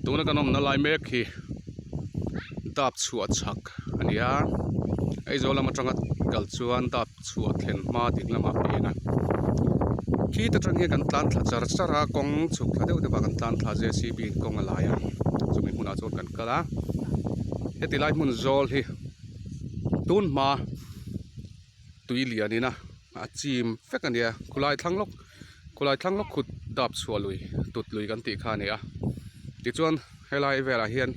Tuna kan awmna lai mek hi dap chhuah chhak a ni a, Aizawl lam atanga kal chuan dap chhuah thlen hma ding lamah peng a, khita tang hian kan tlan thla char char a, kawng chhuk thla deuh deuh ah kan tlan thla a JCB in kawng a lai a, chumi hmunah chuan kan kal a, heti lai hmun zawl hi tun hma tui lian in a a chim vek a nia khulai thlang lawk khulai thlang lawk khut dap chhuah lui tut lui kan tih kha a ni a tichuan helai velah hian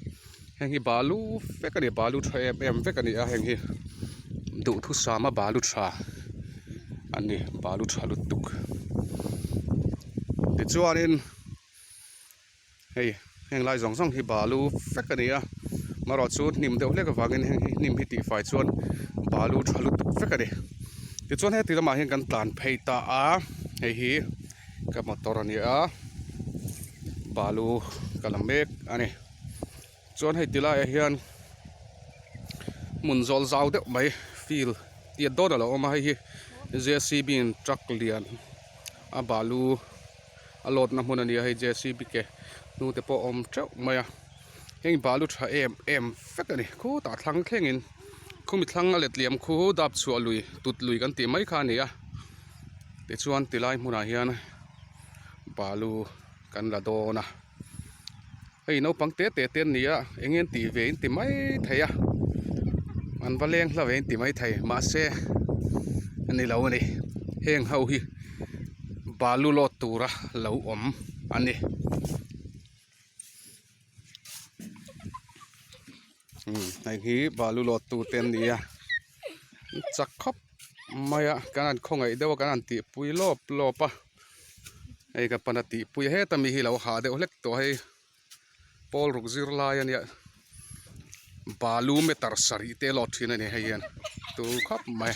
heng hi balu vek a ni balu tha em em vek a ni a heng hi duhthusam a balu tha a ni balu tha lutuk tichuanin. Hei heng lai zawng zawng hi balu vek a ni a marawh chu hnim deuh hlek avangin heng hi hnim hi tihfai chuan balu tha lutuk vek a ni tichuan heti lamah hian kan tlan phei ta a hei hi ka motor a ni a balu ka la mek a ni chuan hei ti laiah hian hmun zawl zau deuh mai field tiat dawn a lo awm a hei hi J C B in truck lian a balu. A load na hmun a ni a hei JCB ke hnu te pawh a awm teuh mai a heng balu tha em em vek a ni khutah thlang thlengin khumi thlang a let liam khu dap chhuah lui tut lui kan tih mai kha a ni a tichuan tilai hmunah hian balu kan la dawn a hei naupang te te te an ni a eng nge an tih ve in ti mai thei a an va leng hla ve in ti mai thei mahse a ni lo a ni heng ho hi balu lawt tura lo awm a ni umm hei hi balu lawt tu te an ni a chak khawp mai a kan han khawngaih deuh a kan han tihpui lawp lawp a. Hei ka pana tih pui heta mi hi lo hah deuh hlek tawh hei pawl ruk zir lai a nia balu meter sarih te lawt thin a ni hei hian tur khawp mai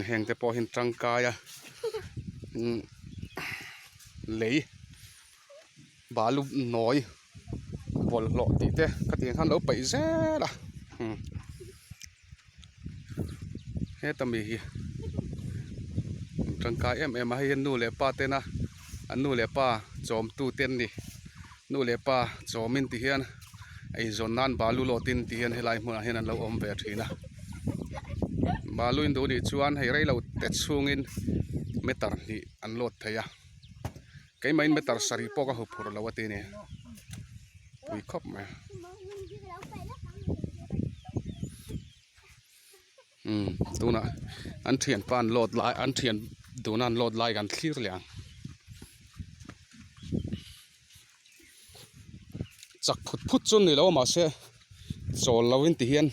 heng te pawh hi an tangkai a lei balu nawi bawlhhlawh tih te khatiang khan lo paih zel a. Heta mi hi tangkai em em a hei hian nu leh pa tena an nu leh pa chawm tu te an ni nu leh pa chawm in ti hian eizawn nan balu lawt in ti hian helai hmunah hian an lo awm ve thin a balu in duh nih chuan hei rei lo te chhungin meter hnih an lawt thei a keimah in meter sarih pawh ka huphurh lo a ti a ni pui khawp mai. Umm tunah an thianpa an load lai an thian duna an load lai kan thlir leh ang chak phut phut chu ni lo a mahse chawl lo in ti hian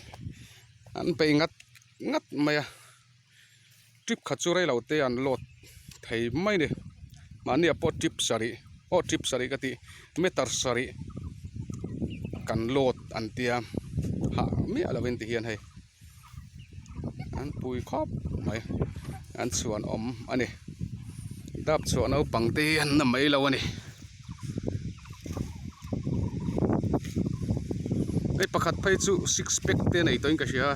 an bei ngat ngat mai a trip khat chu rei lo te an load thei mai a ni mahni ah pawh trip sarih aw trip sarih ka tih meter sarih kan load an tia hah miah lo in ti hian hei an pui khawp mai an chhuan awm a ni dap chhuah naupang te hi an na mai lo a ni hei pakhat phei chu six pack te a nei tawhin ka hria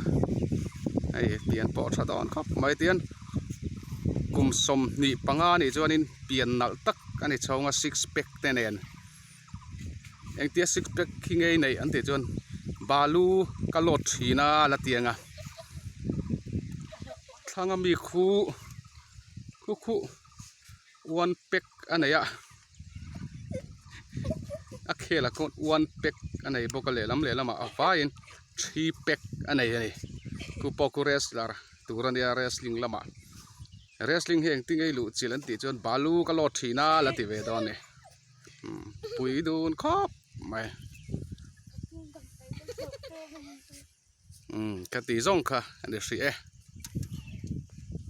hei pian pawh a tha dawn khawp mai tihian kum 25 anih chuanin pian nalh tak a ni chhawng a six pack te nen engtia six pack khi ngei neih an tih chuan balu ka load thin a la ti ang a thlang ami khu khu khu one pack a nei a a khel ah khawn one pack a nei bawk a lehlam lehlamah a vaiin three pack a nei a ni chu pawh khu wrestler tur a nia wrestling lamah wrestling hi engtin nge i luh chilh an tih chuan balu ka lawt thin a la ti ve dawn a ni pui dun khawp mai umm ka tih zawng kha a ni hrih e.